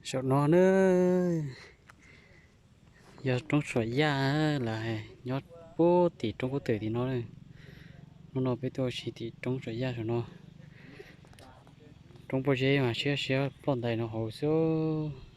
Saum no na, yog roob Suam Yaj lawm, nyob puag tim roob pob tw tim no. Hnub no peb tuaj ua si tim roob Suam Yaj saum no. Roob pob zeb mas siab siab ploj ntais no hauv xwb.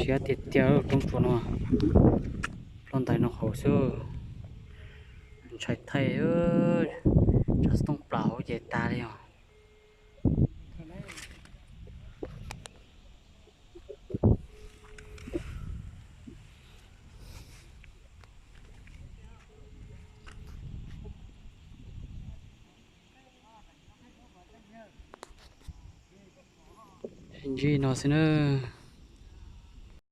Siab tiag tiag roob tsuas no, ploj ntais no hauv xwb. Ntshai thaij, tsam xov tooj plaws hauv ces tag li os. Ntsib no xwb na.